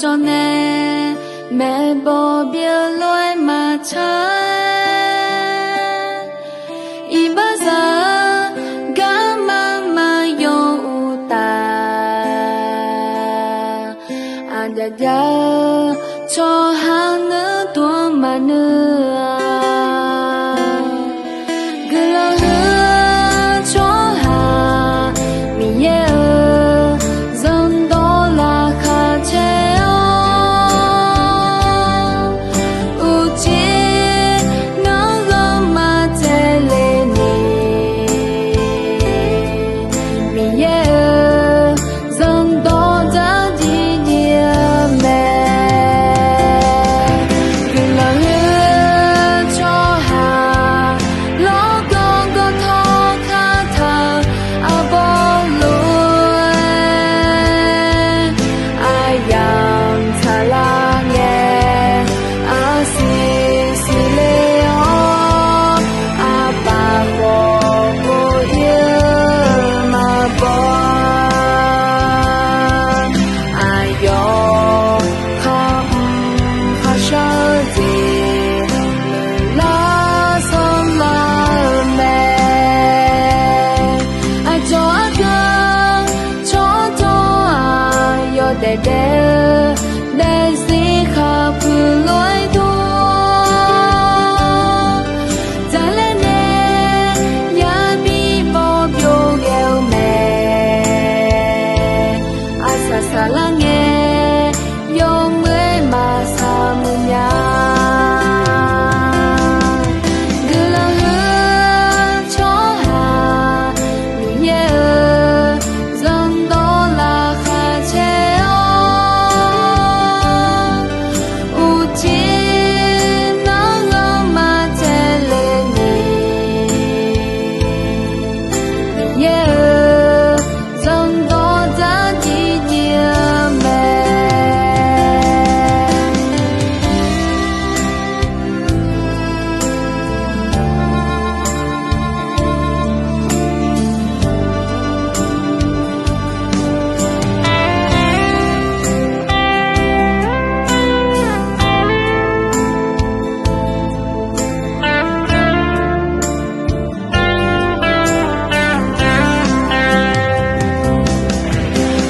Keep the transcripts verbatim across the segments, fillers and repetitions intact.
jawr nae, maeqbawq byeuf lof-aer maqtsaq-a. Iqbaxzaq-eu garma maqyawf uqtaf, aqdaq jav-eu tsawrhaq nuir dov-anr maqnuir-a. Guiqlanq huiq-eu tsawrhaq Miqyaer-euq zanrdawq laqkhaq caer-awr, uqcif nanrghanr maqtsaevle ni, Miqyaer-euq zanrdawq dzardziv dziv-eu mae. Guiqlanq huiq-eu tsawrhaq lawrgawv gawvtawv kataq-eu arbawr lof-aer, aqyamq tsaqlar ngae, arsiq siqle-awr, aqpaf khawf kov-ir-eu maqbaw-a. Aqyawf khar mr kharshar-eu jeq lar sanrlar-eu mae. Aqcawq argaq tsawrtawq-aq, yawdaef daef-eu daefzir khaqpuiq lof-aer dur, dzaqlaer nae yabi bawr byovghae-eu mae. Aqsaq saqlar ngae, yawmuiq-aer maqsaq muiq nya. Guiqlanq huiq-eu tsawrhaq Miqyaer-euq zanrdawq laqkhaq caer-awr, uqcif nanrghanr maqtsaevle ni, Miqyaer-euq zanrdawq dzardziv dziv-eu mae.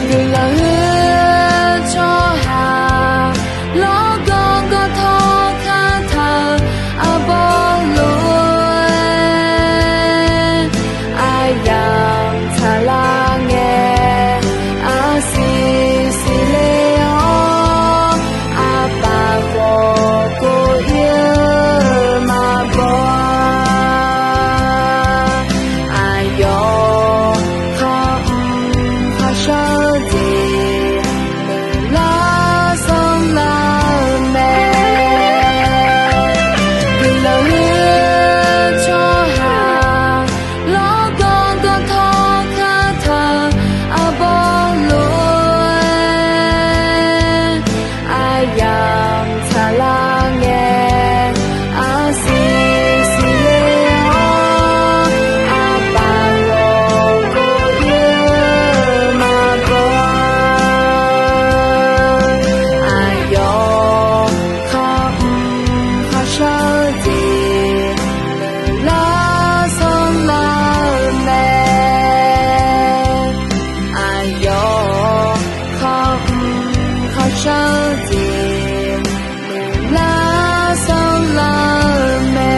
Guiqlanq huiq-eu tsawrhaq lawrgawv gawvtawv kataq-eu arbawr lof-aer, aqyamq tsaqlar ngae, arsiq siqle-awr, aqpaf khawf kov-ir-eu maqbaw-a. Aqyawf khar mr kharshar-eu jeq lar sanrlar-eu mae. Guiqlanq huiq-eu tsawrhaq lawrgawv gawvtawv kataq-eu arbawr lof-aer, aqyamq tsaqlar ngae, arsiq siqle-awr, aqpaf khawf kov-ir-eu maqbaw-a. Aqyawf khar mr kharshar-eu jeq lar sanrlar-eu mae. Aqyawf khar mr kharshar-eu jeq lar sanrlar-eu mae.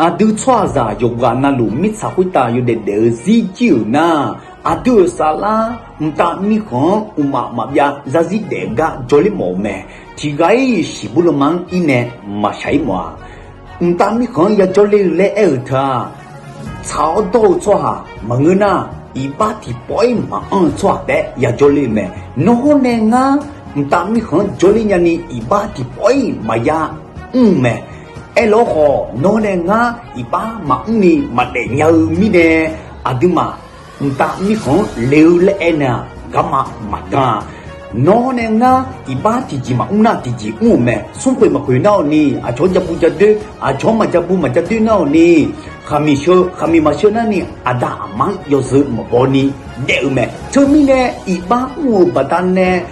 Aqdui tsawrhaqzaq yawqghaq navluf mirtsaq khoertav yawdaef daef-eu zir jir-euq nar, aqdui-euq saflar mqtav mirkhanq-anr mqmaq maqbyav zarzir daef gar jawrler mawf-eu mae. Tiqghaq-ir shiqbur lanma-anr ir nae maqshaq-ir mawf-a. Mqtav mirkhanq-anr yajawr ler-eu laer aer-euq teu-aq, tsaq-awr dawr-eu tsawrhaq maqngeur nar, iqbax tiqpawf-ir maqanr-eu tsawrhaq taef-aer yajawr ler-eu mae. Nawr hawr nae ngar mqtav mirkhanq-anr jawrler nyani iqbax tiqpawf-ir maqya mr-eu mae. Aerlof-aer khawf, nawr nae ngar iqbax maqmr ni maqdaef nya-eu mirnae, aqduimaf mqtav mirkhanq-anr le-eu laer aer nae-aq, garma maqdan-a. Nawr nae ngar iqbax tiqjeq maqmr nar tiqjeq mr-euq mae. Smrkhoeq maqkhoeq nar-awq ni, aqcawq-anr ja bu ja doer, aqcawq-anr maqja bu maqja doer nar-awq ni, khaqmiq sheu khaqmiq maqsheu narni, aqda aqma-anr yawzeu maqbaw ni daef-eu mae. Teumirnae iqbax mr-euq baqdanae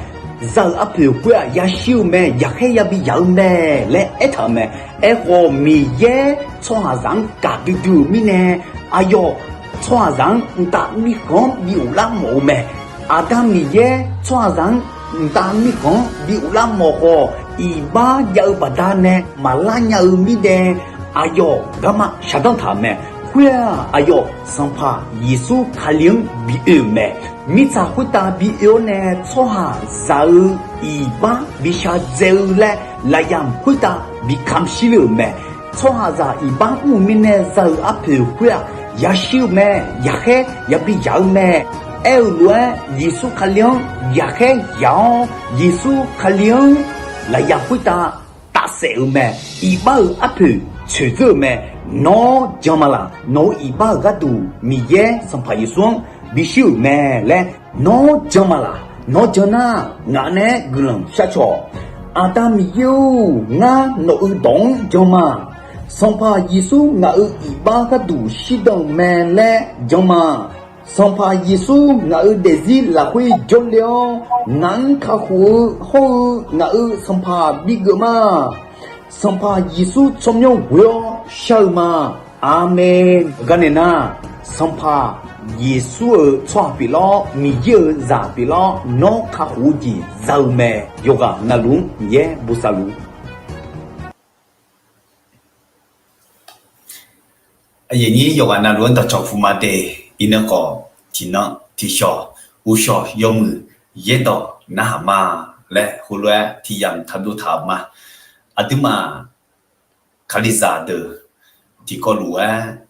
za-euq arpoeq khoer-aq yashir-eu mae, yaqkhaer yabi yaq-eu mae laer aertaq-euq mae. Aerkhawf, Miqyaer tsawrhaqzaq-anr gaqdui dui-euq mirnae, aqyawf tsawrhaqzaq-anr mqtav mirkhanq-anr bi ghoflar mawf-eu mae. Aqda Miqyaer tsawrhaqzaq-anr mqtav mirkhanq-anr bi ghoflar mawf khawf, iqbax jav-eu baqdanae maqlar nya-eu mirnae, aqyawf garma shaqdanr taq-euq mae. Khoer-aq, aqyawf Sanqpaq Yeqsur Kali-anr bi oe-euq mae. Mirtsaq khoertav bi oe-awr nae tsawrhaqzaq-eu iqbax bi shadzae-eu laer lafyamq khoertav bi kamq shir le-euq mae. Tsawrhaqzaq iqbax mr-euq mirnae za-euq arpoeq khoer-aq yashir-eu mae, yaqkhaer yabi yaq-eu mae. Aer-eu lof-aer, Yeqsur Kali-anr yaqkhaer yaq-awr, Yeqsur Kali-anr lafyamq khoertav tafsaef-euq mae. Iqbax-euq arpoeq tsoeqdzeur-euq mae. Nawr jan ma laq? Nawq-euq iqbax-euq gharduq Miqyaer Sanqpaq Yeqsur-anr bishir-euq mae laer nawr jan ma laq? Nawr jan nar, ngaq naeq-aer guiqlanq sharcaw-awq. Aqda Miqyaer-or, ngar nawq-euq dawq-anr jan ma. Sanqpaq Yeqsur ngaq-euq iqbax gharduq shirdan-euq mae laer jan ma. Sanqpaq Yeqsur ngaq-euq daefzir lafkhoer jawrle-awr, ngaq-anr kakhof-eu hawr-eu ngaq-euq Sanqpaq bigeuf ma. Sanqpaq Yeqsur tsawrmyanr ghoe-awr shar-eu ma. Aqmeq. Garnaeq nar, Sanqpaq Yeqsur-euq tsawrhaq pyeuflar-awr, Miqyaer-euq zaq pyeuflar-awr, nawr kakhof-eu jeq za-eu mae. Yawqghaq navluf-anr Miqyaer bosav luf. Aqyuif nyir yawqghaq navluf-anr dawqcawq puq ma de. Iqnan khawf, tiqnan tiqshawq, uqshawq yawmuiq yaerdawq narhaq ma laer heulof-aer tiqyamq taqdov taq-euq ma. Aqduimaf Kalizaq deuq tiqkawv lof-aer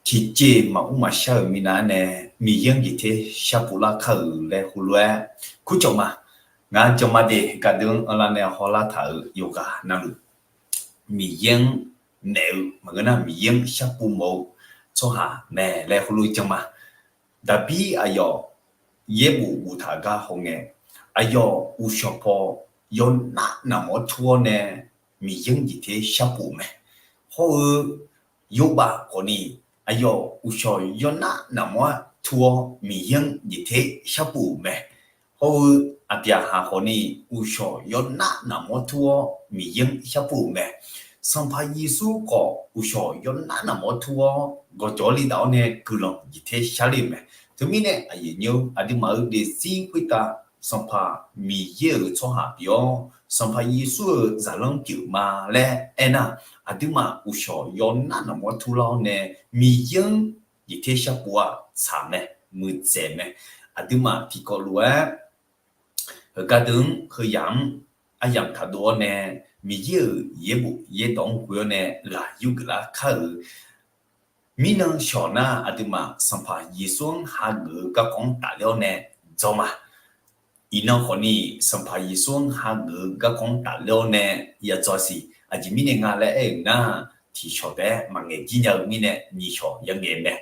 tiqjeq maqmr maqshar-euq minav-aer nae Miqyaer-anr jeq ter sharpov lar kar-euq laer heulof-aer kurcawq ma. Ngar jan ma de, gaqdui-anr anrlar nae hawlar taq-euq yawqghaq navluf, Miqyaer-anr naef-eu maqngeur nar Miqyaer-anr sharpov mawf-eu tsawrhaq mae laer heulof jan ma. Daqbir aqyawf yaerbof boftaq gar hawngae, aqyawf uqshawq paw yawnav nafmawf-awr tur-awr nae Miqyaer-anr jeq ter sharpov-euq mae. Hawr-eu Yorbav khawfni, aqyawf uqshawq yawnav nafmawf-awr tur-awr Miqyaer-anr jeq ter sharpov-euq mae. Hawr-eu Aqbyaqhaq khawfni, uqshawq yawnav nafmawf-awr tur-awr Miqyaer-anr sharpov-euq mae. Sanqpaq Yeqsur khawf uqshawq yawnav nafmawf-awr tur-awr gawqjawq-anr li daf-awr nae guiqlanq jeq ter sharler-euq mae. Teumirnae aqyuif nyir-or, aqduimaf-euq daefzir khoertav Sanqpaq Miqyaer-euq tsawrhaq pyeuf-awr, Sanqpaq Yeqsur-euq zaqlanr pyeuf ma laer aernar, aqduimaf uqshawq yawnav nafmawf-awr turlar-awr nae Miqyaer-anr jeq ter sharpov-aq tsaq mae, muiqdzaeq mae. Aqduimaf tiqkawv lof-aer heugar deuq-anr heuyaq-anr aryamq taqdov-awr nae Miqyaer-euq yaerbof yaerdawq-anr ghoe-awr nae ghaq yurgeuf lar kar-euq mirnan shawq nar, aqduimaf Sanqpaq Yeqsur-anr hageuf-eu garkawv-anr tafler-awr nae dzaw ma. Iqnan khawfni, Sanqpaq Yeqsur-anr hageuf-eu garkawv-anr tafler-awr nae yadzaw siq. Aqjeq mirnae nga laer aer-euq nar, tiqshawq taef-aer maqngaeq jir nya-eu mirnae nyiq shawq yangaeq mae.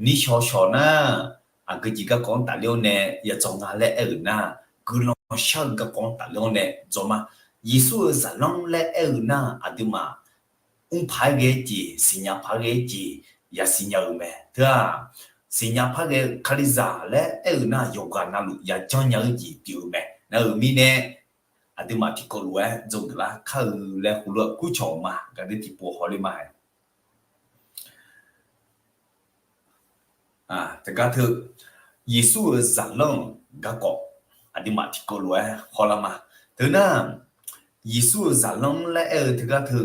Nyiq shawq shawq nar, aqgeu jeq garkawv-anr tafler-awr nae yadzaw nga laer aer-euq nar, guiqlanq shar-eu garkawv-anr tafler-awr nae dzaw ma. Yeqsur-euq zaqlanr laer aer-eu nar, aqduimaf mr paq-aer ghae-eu jeq, siqnya paq-aer ghae-eu jeq yasiq nya-eu mae. Teu-aq, siqnya paq-aer ghae-eu Kalizaq laer aer-eu nar, yawqghaq navluf yajanr nya-eu jeq pyeuf-eu mae. Nar-euq mirnae, aqduimaf tiqkawv lof-aer dzawgeuf lar kar-eu laer heulof-aer kurcawq ma. Gaqdui tiqpov hawler ma-aer teugar teu, Yeqsur-euq zaqlanr-euq garkawv aqduimaf tiqkawv lof-aer hawlar ma. Teu nar, Yeqsur-euq zaqlanr laer aer-eu teugar teu,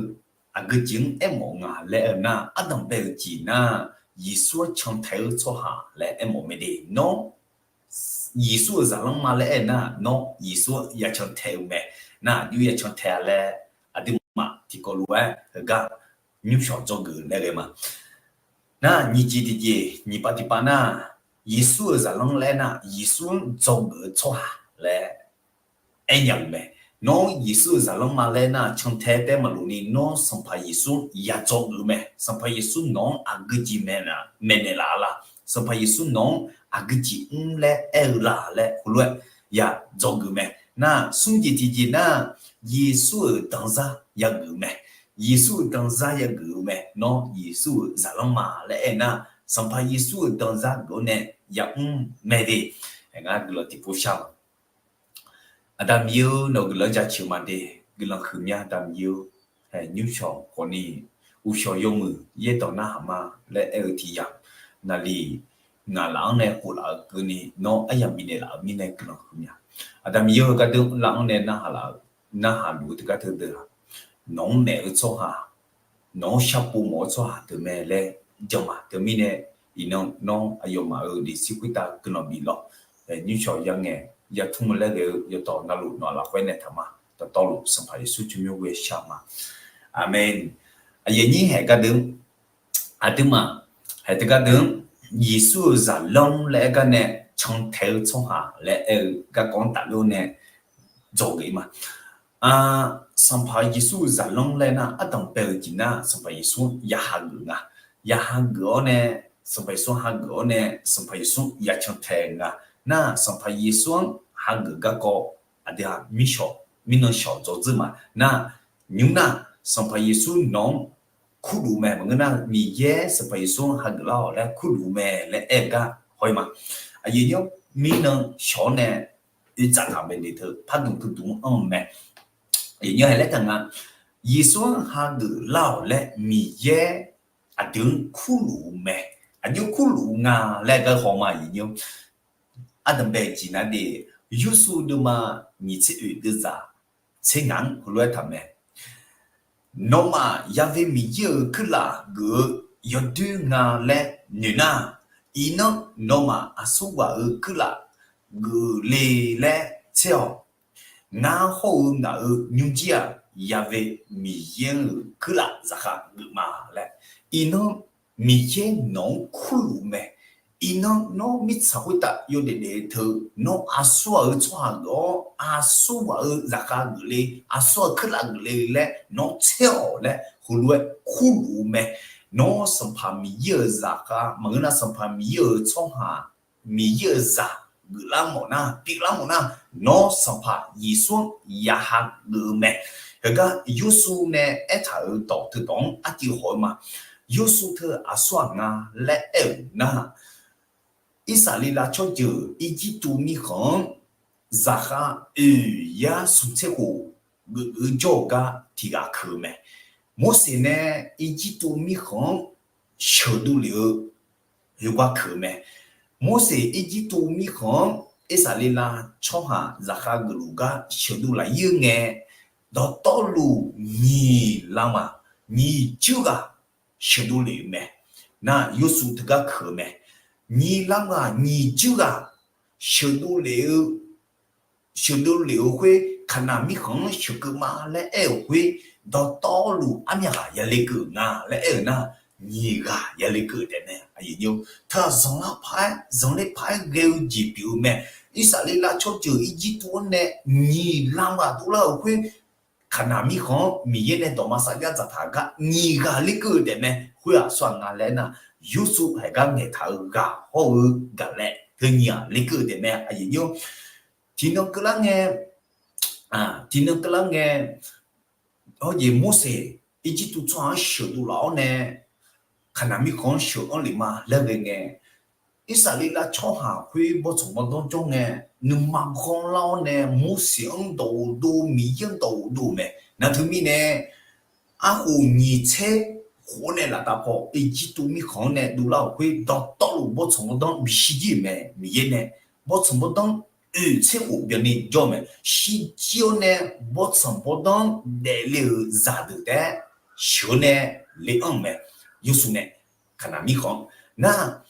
aqgeu jeq-anr aermawf nga laer aer-eu nar, ardanq bae-eu jeq nar, Yeqsur-anr cantae-eu tsawrhaq laer aermawf mae de. Nawr Yeqsur-euq zaqlanr ma laer aer-eu nar, nawr Yeqsur-anr yacantae-eu mae. Nar aqjox yacantae-a laer aqduimaf tiqkawv lof-aer heugar nymrshawq dzawgeuf laer ghae ma. Nar nyiq jeq tiqjeq, nyiq pav tiqpav nar, Yeqsur-euq zaqlanr laer aer nar, Yeqsur-anr dzawgeuf-eu tsawrhaq laer aernya-euq mae. Nawr Yeqsur-euq zaqlanr ma laer aer nar, cantae taef maqlof ni, nawr Sanqpaq Yeqsur-anr yadzawgeuf-eu mae. Sanqpaq Yeqsur nawq-anr aqgeu jeq maeqnaeq laf-a la? Sanqpaq Yeqsur nawq-anr aqgeu jeq mr laer aer-eu la laer heulof-aer ya dzawgeuf mae. Nar, smr jeq tiqjeq nar, Yeqsur-euq danzar yageuf-eu mae. Yeqsur-euq danzar yageuf-eu mae. Nawr Yeqsur-euq zaqlanr ma laer aer nar, Sanqpaq Yeqsur-euq danzar geuf-awr nae yamr mae de. Ngar guiqlanq tiqpov shar-a. Aqda Miqyaer-or, nawq-eu guiqlanq jaceuq ma de. Guiqlanq huiqmya Aqda Miqyaer-or, nymrshawq khawfni uqshawq yawmuiq yaerdawq narhaq ma laer aer-eu tiq yamq, naqliq ngaq laf-anr nae khof laf-eu keuvni nawr aryamq bifnaeq laf-euq mirnae guiqlanq huiqmya. Aqda Miqyaer-or, heugar deuq lavlanr nae narhaq laf-eu, narhaq luf-eu teugar teudeuq-aq, nawq-anr maef-eu tsawrhaq, nawq-anr sharpov mawf-eu tsawrhaq deuq mae laer jan ma. Teumirnae iqnan nawr aqyawfmaf-euq daefzir khoertav guiqlanq bif lawq. Nymrshawq yangaeq yatmr-eu laer ghae-eu yawtawf navluf nawq-aq lafkhoer nae taq ma. Dawqtawvluf Sanqpaq Yeqsur tsawrmyanr ghoe shar ma. Aqmeq. Aqyuif aqnyir haeq gardeuq-anr, aqduimaf haeq teugar deuq-anr, Yeqsur-euq zaqlanr laer aer gar nae cantae-eu tsawrhaq laer aer-eu garkawv-anr tafler-awr nae dzawgeuf-ir ma. Sanqpaq Yeqsur-euq zaqlanr laer nar, ardanq bae-eu jeq nar, Sanqpaq Yeqsur-anr ya hageuf nga. Ya hageuf-awr nae, Sanqpaq Yeqsur hageuf-awr nae, Sanqpaq Yeqsur ya cantae nga. Nar, Sanqpaq Yeqsur-anr hageuf garkawv aqdui-aq mirshawq, mirnan shawq dzawdzeur ma. Nar, nymr nar, Sanqpaq Yeqsur nawq-anr kurluf mae. Maqngeur nar, Miqyaer Sanqpaq Yeqsur-anr hageuf lar-awq laer kurluf mae laer aer-eu gar haw-ir ma. Aqyuif aqnyir-or, mirnan shawq-awr nae oe tsaf taq bae le teu pardmq teu dmq-anr anr-eu mae. Aqyuif aqnyir haeq laer taq nga, Yeqsur-anr hageuf lar-awq laer Miqyaer aqdui-anr kurluf-eu mae. Aqjox kurluf nga laer gar haw ma, aqyuif aqnyir-or. Ardanq bae-eu jeq nar de, Yursuv deuvma nyiq tser oeq deuvzaq tser ngaq-anr heulof-aer taq mae. Nawmaf Ya've Miqyaer-euq kuirlaf geuf-eu yawdoer nga laer noeq nar, iqnan nawmaf aqsurghaq-euq kuirlaf geuf le laer tser-awq. Ngar hawr-eu ngaq-euq nymrjir-aq, Ya've Miqyaer-euq kuirlaf zaqkhav geuf ma laer. Iqnan Miqyaer nawq-anr kurluf mae. Iqnan nawr mirtsaq khoertav yawdaef daef-eu teu, nawr aqsurghaq-euq tsawrhaq geuf-awr, aqsurghaq-euq zaqkhav geuf le, aqsurghaq-euq kuirlaf geuf le laer nawr tser-awq laer heulof-aer kurluf-eu mae. Nawr Sanqpaq Miqyaer-euq zaqkhav maqngeur nar, Sanqpaq Miqyaer-euq tsawrhaq, Miqyaer-euq zaq geuflar mawf nar, pyeuflar mawf nar, nawr Sanqpaq Yeqsur-anr ya hageuf-eu mae. Heugar Yursuv nae aertaq-euq dawq teudawq-anr arciv haw-eu ma. Yursuv teu aqsurghaq nga laer aer-euq nar, Irsaqleqlav tsawrjeuq Irjirtuv mirkhanq-anr zaqkhav oeq yar smq tser khof geuf-eu jawr-eu gar tiq ghaq keuq-eu mae. Morseq nae Irjirtuv mirkhanq-anr sheuqdov lef-eu yawgar keuq-eu mae. Morseq Irjirtuv mirkhanq-anr Irsaqleqlav tsawrhaq zaqkhav geufluf gar sheuqdov lafyir-eu ngae, dawqtawvluf nyiq lavmaf nyiq juir ghaq sheuqdov lef-eu mae. Nar, Yursuv teugar keuq-eu mae. Nyiq lavmaf nyiq juir ghaq sheuqdov lef-eu sheuqdov lef-eu khoer, Kaqnaq mirkhanq-anr sheuqkeuv ma laer aer-euq khoer, dawqtawvluf armyaq ghaq yale keuv-euq nga laer aer-euq nar, nyiq ghaq yale keuv-eu taef mae. Teu-aq zanqler paq-aer, zanqler paq-aer ghae-eu jeq pyeuf-eu mae. Irsaqleqlav tsawrjeuq Irjirtuv-anr nae nyiq lavmaf dovlar-euq khoer, Kaqnaq mirkhanq-anr Miqyaer nae dawqma sarjax dzaqtaq gar nyiq ghaq ler keuv-eu taef mae. Khoer-aq aqsurghaq nga laer nar, Yursuv haeq gar ngaeqtaq-eu ghaq hawr-eu Gaqlaeq teu nyiq ghaq ler keuv-eu taef mae. Tiqnan keuvlar ngae, tiqnan keuvlar ngae, hawjeq Morseq Irjirtuv tsawrhaq-anr sheuqdov laf-awr nae, Kaqnaq mirkhanq-anr sheuq-anr lef ma laer ghae ngae, Irsaqleqlav tsawrhaq khoer bawrtsanq bawrdanr jawr ngae, nuima ghanrlar-awr nae Morseq-anr dawq ghofdov, Miqyaer-anr dawq ghofdov-euq mae. Nar teumirnae, arkhof nyiq tser khof-awr nae laftav paw Irjirtuv mirkhanq-anr nae dovlar-euq khoer dawqtawvluf bawrtsanq bawrdanr bishir jir-euq mae. Miqyaer nae bawrtsanq bawrdanr oeq tser khof byanni jawr-eu mae. Shirjir-awr nae bawrtsanq bawrdanr daefle-euq zaqdeuq taef-aer sheuq-awr nae le-anr-euq mae. Yursuv nae Kaqnaq mirkhanq-anr nar,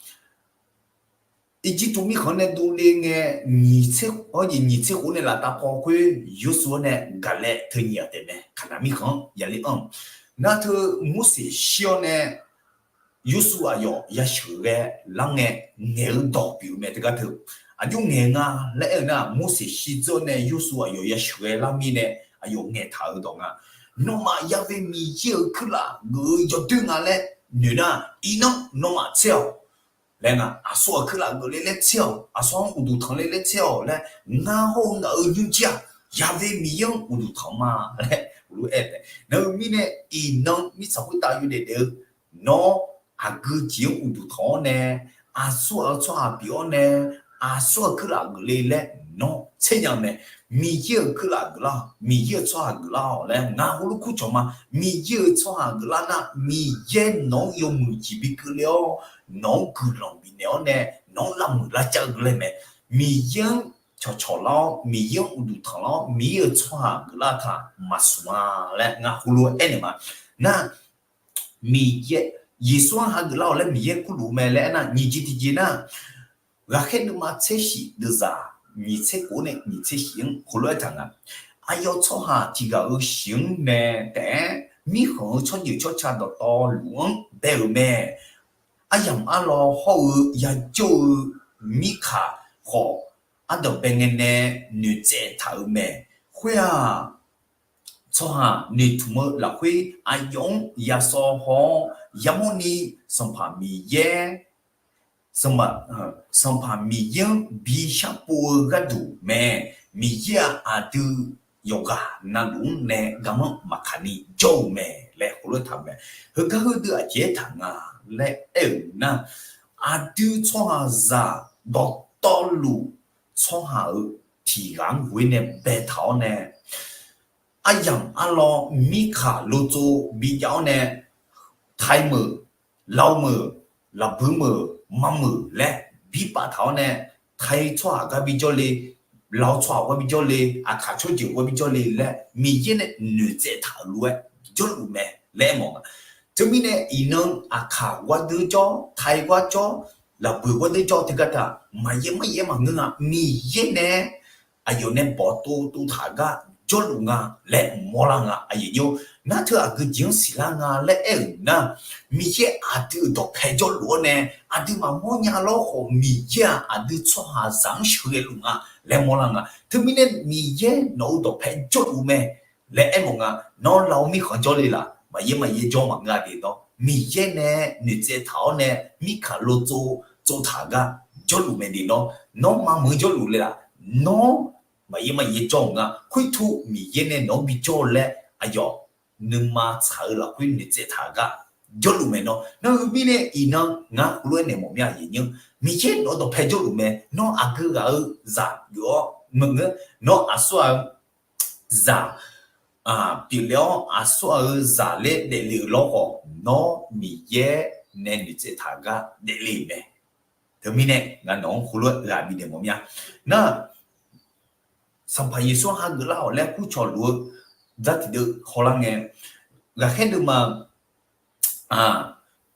Irjirtuv mirkhanq-anr nae dovle ngae, nyiq tser, hawjeq nyiq tser khof nae laftav paw khoer, Yursuv-anr nae Gaqlaeq teu nyiq ghaq taef mae. Kaqnaq mirkhanq-anr yale-anr-euq nar, teu Morseq shir-awr nae Yursuv aqyawf yasheuq ghae lar ngae, ngaeq-eu dawq pyeuf-eu mae. Teugar teu aqjox ngaeq nga laer aer-eu nar, Morseq shirdzeur-awr nae Yursuv aqyawf yasheuq ghae lar mirnae aqyawf ngaeqtaq-eu dawq nga. Nawmaf Ya've Miqyaer-euq kuirlaf geuf-eu yawdoer nga laer noeq nar, iqnan nawmaf tser-awq. laer nga, aqsur aqkuir laf geufle laer tser-awq, aqsur-anr uqduq tanq le laer tser-awq laer, ngar hawr-eu ngaq-euq nymrjir-aq, Yaqve Miqyaer-anr uqduq tanq ma laer heulof-aer taef. Nar-eu mirnae iqnan mirtsaq khoertav yawdaef daef-eu, nawr aqgeu jeq-anr uqduq tanq-awr nae, aqsur aqyawf tsawrhaq pyeuf-awr nae, aqsur aqkuir laf geufle laer nawr tser nya-eu mae. Miqyaer-euq kuir laf geuflar-awq, Miqyaer-euq tsawrhaq geuflar-awq laer ngar heulof kurcawq ma. Miqyaer-euq tsawrhaq geuflar nar, Miqyaer nawq-anr yawmuiq jeq bi keuvle-awr, nawq-anr guiqlanq bifnaeq-awr nae, nawq-anr lavmuiq lavcav-eu laer mae. Miqyaer-anr cawqcawq lar-awr, Miqyaer-anr uqduq tanq lar-awr, Miqyaer-euq tsawrhaq geuflar taq maqsmq-a laer ngar heulof-aer aernaeq ma. Nar, Miqyaer, Yeqsur-anr hageuf lar-awq laer Miqyaer kurluf mae laer aernar, nyiq jeq tiqjeq nar, ghaqkhaer nuima tser shif deuvzaq nyiq tser khof nae nyiq tser shif-anr heulof-aer taq nga. Aqyawf tsawrhaq tiq ghaq-euq shiq-anr nae taef-aer, mirkhanq-euq tsawrjeuq tsawrca dawqtawvluf-anr bae-euq mae. Aryamq arlawr hawr-eu yajawr-eu Mirkaq khawf, ardanqbae ngae nae noeqtsaev taq-euq mae. Khoer-aq, tsawrhaq noeqtmq-eu lafkhoer aqyawf-anr yasawr haw-awr, yamawrni Sanqpaq Miqyaer, Sanqpaq, Sanqpaq Miqyaer-anr bi sharpov-eu gharduq mae. Miqyaer-aq, aqdui yawqghaq navluf-anr nae garmanr maqkaq ni jawr-eu mae laer heulof-aer taq-eu mae. Heugar heudeuq aqjeq aertaq nga laer aer-euq nar, aqdui tsawrhaqzaq dawqtawvluf tsawrhaq-euq tiq ghaq-anr ghof-ir nae baetaq-awr nae, aryamq arlawr Mirkaq loftsov bijav-awr nae, Tai meuq, Law meuq, Laqbuiq meuq, Manr meuq laer bipaf taq-awr nae, Tai tsawrhaq gar bijawr le, Law tsawrhaq gar bijawr le, Aqkaq tsawrjeuq gar bijawr le laer Miqyaer nae noeqtsaev taq-euq lof-aer jawrluf mae laer aermawf nga. Teumirnae iqnan Aqkaq gar deur jawr, Tai gar jawr, Laqbuiq gar deur jawr teugar taq maqyaer maryaer maqngeur nga. Miqyaer nae aqyawf nae bawqtov tov taq gar jawrluf nga laer mawrlar nga. Aqyawf nymr nar teu aqgeu jeq-anr siqlar nga laer aer-euq nar, Miqyaer aqdui-euq dawqpae jawrluf-awr nae, aqdui maqmawr nya lawr khawf Miqyaer-aq aqdui tsawrhaqzaq-anr sheuqghae luf nga laer mawrlar nga. Teumirnae Miqyaer nawq-euq dawqpae jawrluf mae laer aermawf nga. Nawr Law mirkhanq jawr le laf, maqyaer maqyaer jawr maqngeur-a de nawr. Miqyaer nae noeqtsaev taq-awr nae Mirkaq loftsov tsovtaq gar jawrluf mae de nawr. Nawr Manr meuq jawrluf le laf, nawr maqyaer maqyaer jawr-euq nga. Khoertov Miqyaer nae nawq-anr bijawr-eu laer aqyawf nuima tsaq-eu lafkhoer noeqtsaev taq-eu gar jawrluf mae nawr. Nar-eu mirnae iqnan ngar heulof-aer naeq mawf mir-a, aqyawf nymr, Miqyaer nawq-eu dawqpae jawrluf mae. Nawr aqgeu ghaq-eu zaq geuf-awr maqngeur, nawr aqsur-aq zaq pyeufle-awr aqsur-aq-eu zaq laer daefle-euq lawr khawf, nawr Miqyaer nae noeqtsaev taq-eu gar daefle-euq mae. Teumirnae ngar nawq-anr heulof-aer ghaq bifnaeq mawf mir-a. Nar, Sanqpaq Yeqsur-anr hageuf lar-awq laer kurcawq luf-eu dzar tiqdeuv hawlar ngae, ghaqkhaer deuvma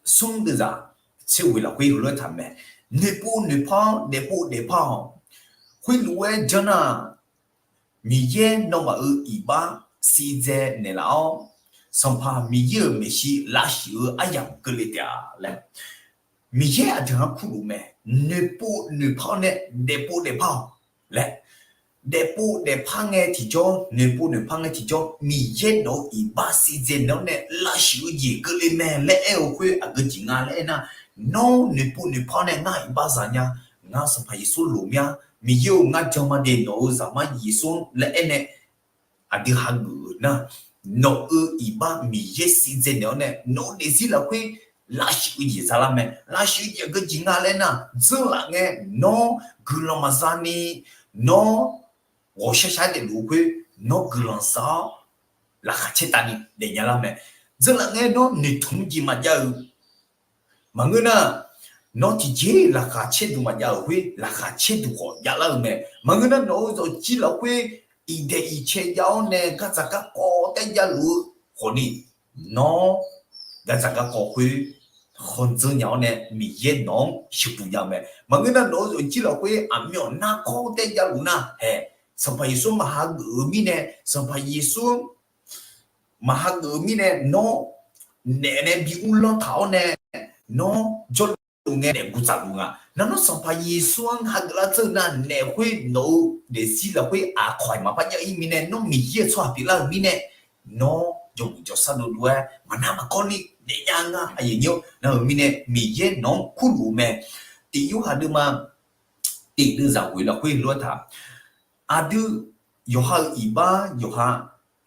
smr deuvzaq tser ghoeq lafkhoer heulof-aer taq mae. Noeqpov noeqpar-awr daefpov daefpar-awq. Khoerlof-aer janr nar, Miqyaer nawmaf-euq iqbax sivdzae naeqlaf-awr, Sanqpaq Miqyaer-euq maeqshi lavshuif-eu aryamq keuvle taef-a laer, Miqyaer aqdui-anr kurluf mae. Noeqpov noeqpar-awr nae daefpov daefpar-awq laer, daefpov daefpar ngae tiqjawr, noeqpov noeqpar ngae tiqjawr, Miqyaer nawq-eu iqbax sivdzae naeq-awr nae lavshuif-eu jeq keuvle mae laer aer-eu khoer aqgeu jeq nga laer aernar, nawr noeqpov noeqpar-awr nae ngar iqbax zaq nya, ngar Sanqpaq Yeqsur loq mir-a, Miqyaer-or, ngar jan ma de, nawq-euq Zaqmar Yeqsur-anr laer aernae aqdui hageuf-euq nar, nawq-euq iqbax Miqyaer sivdzae naeq-awr nae nawq-eu daefzir lafkhoer lavshuif-eu jeq zalar mae. Lavshuif-eu jeq aqgeu jeq nga laer nar, dzeurlaf ngae nawr guiqlanq maqza ni, nawr ghawqshar shar daefluf-eu khoer nawr guiqlanq za-awr laqkhaq caer tavni daefnya lar mae. Dzeurlaf ngae nawr noeqtmq jeq maqjav-euq maqngeur nar, nawr tiqjeq laqkhaq caerduq maqjav-euq khoer laqkhaq caerduq khawf javlar-eu mae. Maqngeur nar, nawq-euq zawqjir lafkhoer iqdaeq iqcae jav-awr nae gardzaq garkawv taef javluf-eu khawfni, nawr gardzaq garkawv khoer khanqdzeur nya-awr nae Miqyaer nawq-anr sheuqduq nya-eu mae. Maqngeur nar, nawq-euq zawqjir lafkhoer aqmyanluf narkawr taef javluf nar hae, Sanqpaq Yeqsur maqhageuf-eu mirnae, Sanqpaq Yeqsur maqhageuf-eu mirnae nawr naef nae bi uvlanr taq-awr nae, nawr jawrluf ngae naef guv tsaqluf nga. Nar nawr Sanqpaq Yeqsur-anr hageuf lar dzeur nar, naef khoer nawq-euq daefzir lafkhoer aqkawq-iq maqpar jav-ir mirnae, nawr Miqyaer-euq tsawrhaq pyeuflar-euq mirnae, nawr jawrbuq jawrsar dovdov-aer maqnar maqkawr ni daefnya nga. Aqyuif nyir-or, nar-euq mirnae Miqyaer nawq-anr kurluf-eu mae. Tiq Yorhaq deuvma tiq deuvzaq ghoeq lafkhoer lof-aer taq, aqdui yawqha-euq iqbax yawqha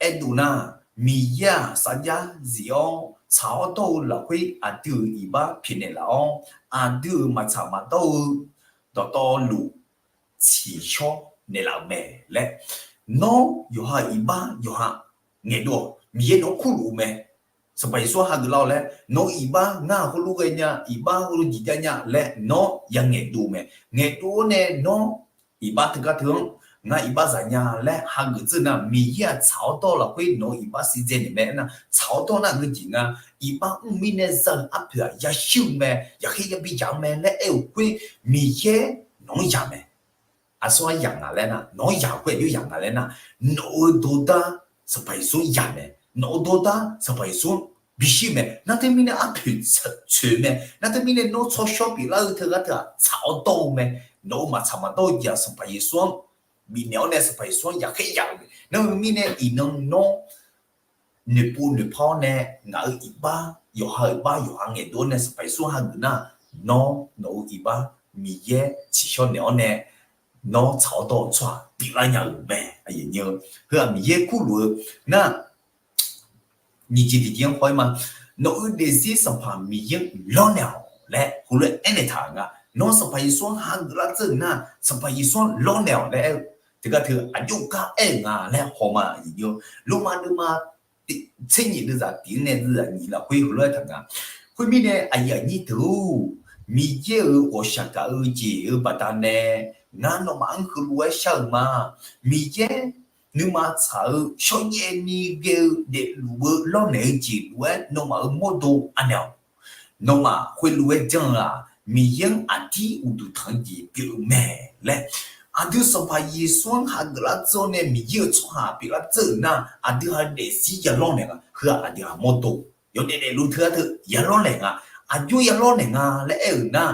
aerdov nar, Miqyaer-aq sarjax zif-awr tsaq-awr dawr-eu lafkhoer aqdui-euq iqbax pyaeqnaeq laf-awr, aqdui-euq maqtsaq maqdawr-eu dawqtawvluf tsiqshawr naeqlaf-euq mae laer, nawr yawqha-euq iqbax yawqha ngaeqdov-awq. Miqyaer nawq-anr kurluf-eu mae. Sanqpaq Yeqsur hageuf lar-awq laer, nawq-euq iqbax ngar heulof ghae nya, iqbax heulof jeq jav nya laer nawr ya ngaeqdov mae. Ngaeqdov-awr nae nawr iqbax teugar teu-anr ngar iqbax zaq nya laer hageuf dzeur nar, Miqyaer-aq tsaq-awr dawr-eu lafkhoer nawq-euq iqbax siqdzae naeq mae. Aernar, tsaq-awr dawr nar ngeur jeq nga, iqbax mr mirnae za-euq arpoeq-aq yashuir-eu mae, yaqkhaer yabi yaq-eu mae laer aer-euq khoer, Miqyaer nawq-anr yaq mae. Aqsur-aer yaq nga laer nar, nawq-anr yaq-eu khoer aqjox yaq nga laer nar, nawq-euq dordar Sanqpaq Yeqsur-anr yaq mae. Nawq-euq dordar Sanqpaq Yeqsur-anr bishir mae. Nar teumirnae arpoeq tsoeq mae. Nar teumirnae nawr tsawrshawr pyeuflar-eu teugar teu-aq tsaq-awr dawr-eu mae. Nawq-euq maqtsaq maqdawr-eu jeq-aq Sanqpaq Yeqsur-anr bifnaeq-awr nae Sanqpaq Yeqsur-anr yaqkhaer yaq-euq mae. Nar-eu mirnae iqnan nawr noeqpov noeqpar-awr nae ngaq-euq iqbax yawqha-euq iqbax yawqha ngaeqdov-awr nae Sanqpaq Yeqsur hageuf nar, nawr nawq-euq iqbax Miqyaer tsiqshawr naeq-awr nae nawr tsaq-awr dawr-eu tsawrhaq pyeuflar nya-euq mae. Heu-aq Miqyaer kurluf-eu nar, nyiq jeq tiqjeq-anr haw-ir ma. Nawq-euq daefzir Sanqpaq Miqyaer-anr lawrnaeq-awq laer heulof-aer aernaeq taq-euq nga. Nawr Sanqpaq Yeqsur-anr hageuf lar dzeur-euq nar, Sanqpaq Yeqsur-anr lawrnaeq-awq laer aer-eu teugar teu aqjox gar aer-euq nga laer haw ma. Lormav deuvma tser nyiq deuvzaq tiq-anr nae deuvzaq nyiq lafkhoer heulof-aer taq nga. Khoermirnae aqyuif aqnyir deuq-or, Miqyaer-euq ghawqshaq gaq-eu jeq-euq baqdanae ngar nawmaf-anr heulof-aer shar-euq ma. Miqyaer nuima tsaq-eu shawrjaev ni ghae-eu daefluf-eu lawrnaeq-eu jeq lof-aer nawmaf-euq mawrdo anaeq-awq. Nawmaf khoerlof-aer janr-eu-aq, Miqyaer-anr aqdir uqduq tanq-eu jeq pyeuf-eu mae laer, aqdui Sanqpaq Yeqsur-anr hageuf lar dzeur-awr nae Miqyaer-euq tsawrhaq pyeuflar dzeur-euq nar, aqdui ha daefzir ya lawrnaeq nga. Heu-aq aqdui ha mawrdo yawdaef daefluf teugar teu ya lawrnaeq nga. Aqjox ya lawrnaeq nga laer aer-euq nar,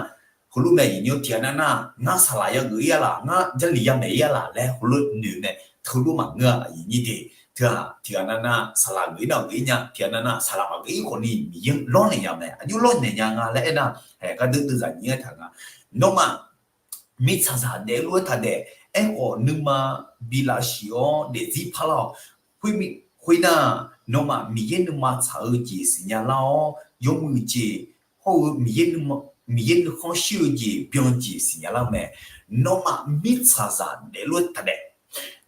heulof mae. Aqyuif nymr tiqghaq nar nar, ngar saqlaq yageuf-ir-a laf, ngar Jarlif yamaeq-ir-a laf laer heulof noeq nae teulof maqngeur-a. Aqyuif nymr de, teu-aq tiqghaq nar nar saqlaq geuf-ir nar geuf-ir nya, tiqghaq nar nar saqlaq maqgeuf-ir khawfni Miqyaer-anr lawrnaeq nya mae. Aqjox lawrnaeq nya nga laer aernar, haeq gar deur deuvzaq nyiq-aer taq nga. Nawmaf mirtsaqzaq daeflof-aer taq daef. Aerkhawf nuima bi lavsiq-awr daefzir parlar-awq. Khoernar, nawmaf Miqyaer nuima tsaq-eu jeq siqnya lar-awr, yawmuiq jeq hawr-eu Miqyaer nuikhanr shir-eu jeq byan-eu jeq siqnya lar-eu mae. Nawmaf mirtsaqzaq daeflof-aer taq daef.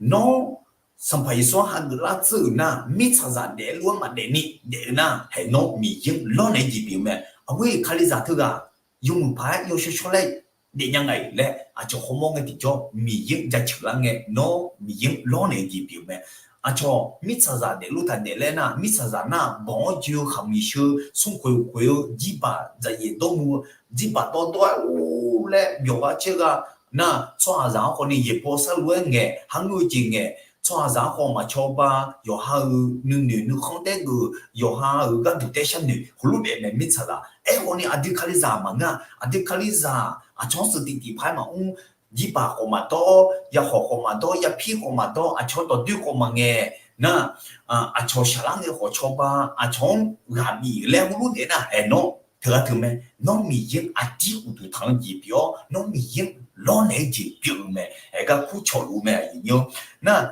Nawr Sanqpaq Yeqsur-anr hageuf lar dzeur-euq nar, mirtsaqzaq daeflof-aer maqdaef ni daef-eu nar, haeq nawr Miqyaer-anr lawrnaeq-eu jeq pyeuf-eu mae. Aqghoer kalizaq teughaq yawmuiq paq-aer yawshawr shawr laer daefnya nga-iq laer aqcawq khawrmawr ngae tiqjawr Miqyaer-anr jaceuq lar ngae, nawr Miqyaer-anr lawrnaeq-eu jeq pyeuf-eu mae. Aqcawq mirtsaqzaq daeflof taq daef laer nar, mirtsaqzaq nar banq-anr joe-eu khaqmiq sheu, smrkhoeq khoeq-eu, jirbaq dzaqyaef dawrmuv-eu, jirbaq dawrdawr-aer or laer byawq ghaq caer ghaq nar, tsawrhaqzaq-anr khawfni yaeqbawq sarlu-aer ngaeq, harngeur-eu jeq ngaeq, tsawrhaqzaq-anr khawf maqcawba, yawqha-euq nuinoeq nuikhanr taer geuf, yawqha-euq gharduq taer sharnoeq heulof daef mae mirtsaqzaq. Aerkhawfni aqdui kalizaq maqngeur-a. Aqdui kalizaq aqcawq-anr seuq tiqtiq paq-aer maqmr, jirbaq khawf maqdawr, yakhawq khawf maqdawr, yapir khawf maqdawr, aqcawq dawqdoer khawf maqngaeq nar, aqcawq shaqlar ngae khawf cawba, aqcawq-anr ghaq bif laer heulof daef nar, haeq nawr teughaq teu mae. Nawr Miqyaer-anr aqdir uqduq tanq-eu jeq pyeuf-awr, nawr Miqyaer-anr lawrnaeq-eu jeq pyeuf-eu mae. Haeq gar kur cawq luf-eu mae, aqyuif nymr. Nar,